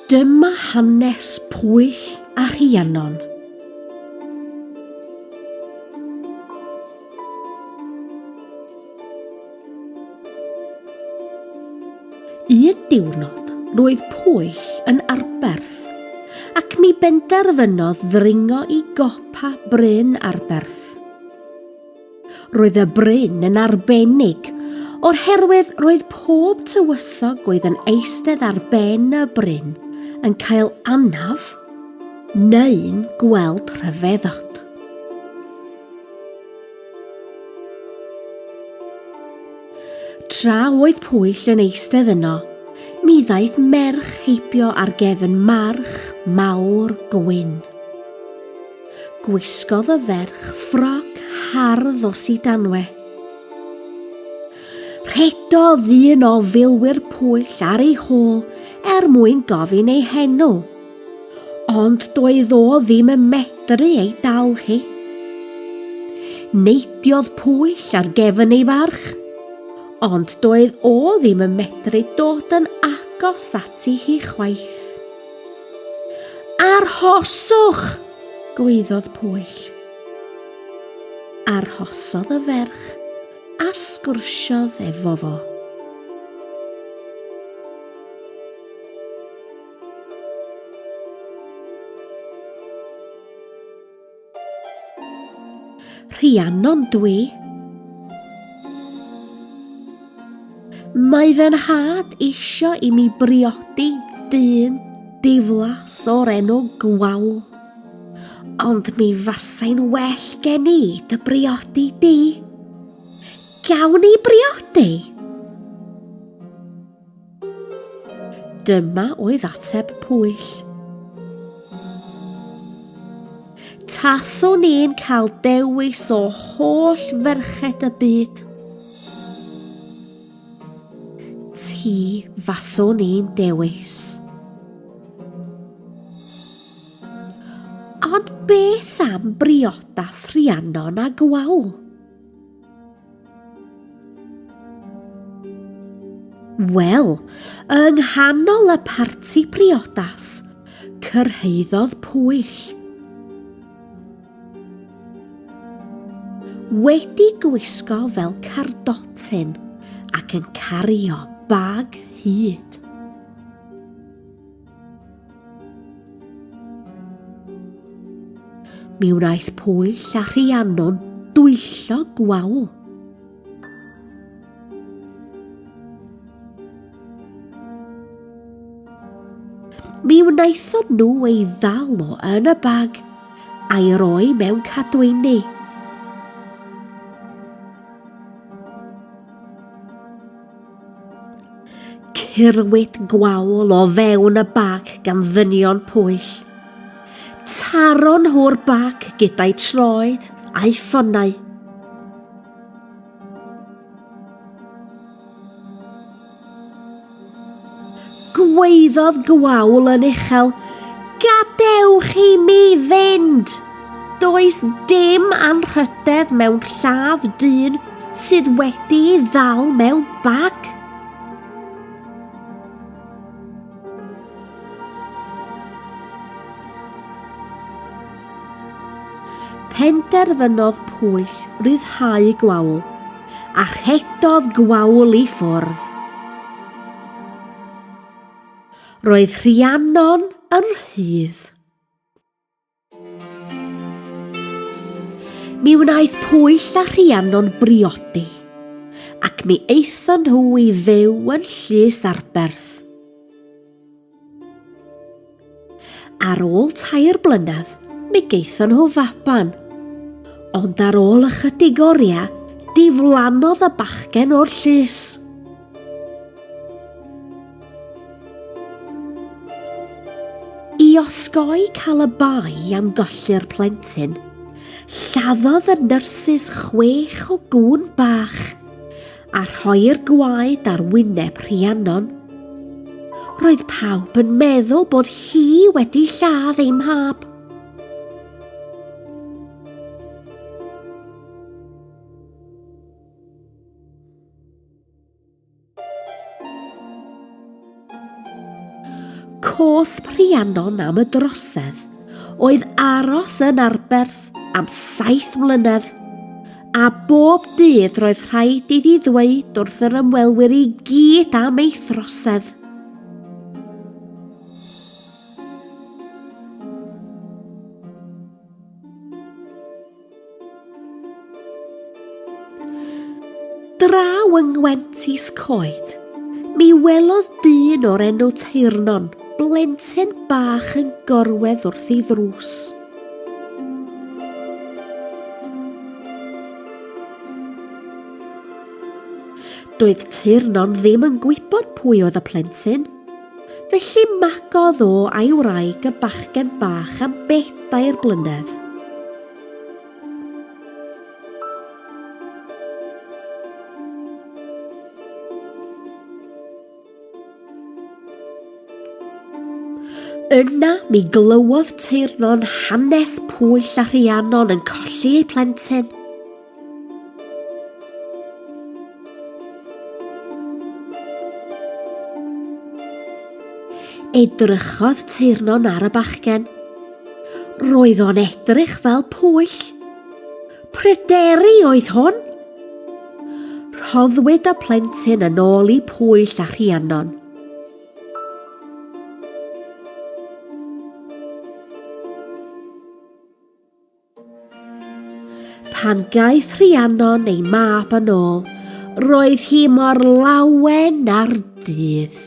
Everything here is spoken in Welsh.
Dyma hanes Pwyll a Rhiannon. Un diwrnod, roedd Pwyll yn Arberth, ac mi benderfynodd ddringo i gopa Bryn Arberth. Roedd y bryn yn arbennig, o'r herwydd roedd pob tywysog oedd yn eistedd ar ben y bryn yn cael anaf neu'n gweld rhyfeddod. Tra oedd Pwyll yn eistedd yno, mi ddaeth merch heibio ar gefn march mawr gwyn. Gwisgodd y ferch ffrog hardd o sidanwe. Rhedodd un o filwyr Pwyll ar ei hôl er mwyn gofyn ei henw, ond doedd o ddim yn medru ei dal hi. Neidiodd Pwyll ar gefn ei farch, ond doedd o ddim yn medru dod yn agos ati hi chwaith. Arhoswch! gwaeddodd Pwyll. Arhosodd y ferch a sgwrsiodd efo fo. Rhiannon dwi. Mae fy nhad isio i mi briodi dyn diflas o'r enw Gwawl. Ond mi fasai'n well gen i dy briodi di. Gawn ni briodi? Dyma oedd ateb Pwyll. Taswn i'n cael dewis o holl ferched y byd, ti faswn i'n dewis. Ond beth am briodas Rhiannon a Gwawl? Wel, yng nghanol y parti priodas, cyrhaeddodd Pwyll. Wedi gwisgo fel cardotyn ac yn cario bag hud. Mi wnaeth Pwyll a Rhiannon dwyllo gwawl. Mi wnaethon nhw ei ddal o yn y bag a'i roi mewn cadwyni. Curwyd gwawl o fewn y bag gan ddynion Pwyll. Taron nhw'r bag gyda'i troed a'i ffonau. Gwaeddodd Gwawl yn uchel, Gadewch i mi fynd! Does dim anrhydedd mewn lladd dyn sydd wedi'i ddal mewn bag. Penderfynodd Pwyll ryddhau Gwawl, a rhedodd Gwawl i ffwrdd. Roedd Rhiannon yn rhydd. Mi wnaeth Pwyll a Rhiannon briodi, ac mi aethon nhw i fyw yn Llys Arberth. Ar ôl tair blynedd, mi gaethon nhw faban. Ond ar ôl ychydig oriau, diflannodd y bachgen o'r llys. I osgoi cael y bai am golli'r plentyn, lladdodd y nyrsys chwech o gŵn bach a rhoi'r gwaed ar wyneb Rhiannon. Roedd pawb yn meddwl bod hi wedi lladd ei mab. Cosb Rhiannon am y drosedd oedd aros yn Arberth am saith mlynedd, a bob dydd roedd rhaid iddi ddweud wrth yr ymwelwyr i gyd am ei throsedd. Draw yng Ngwent Is Coed, mi welodd dyn o'r enw Teyrnon blentyn bach yn gorwedd wrth ei ddrws. Doedd Teyrnon ddim yn gwybod pwy oedd y plentyn, felly magodd o a'i wraig y bachgen bach am bedair blynedd. Yna mi glywodd Teyrnon hanes Pwyll a Rhiannon yn colli eu plentyn. Edrychodd Teyrnon ar y bachgen. Roedd o'n edrych fel pwyll. Pryderi oedd hwn. Rhoddwyd y plentyn yn ôl i Pwyll a Rhiannon. Pan gaeth Rhiannon ei mab yn ôl, roedd hi mor lawen ar dydd.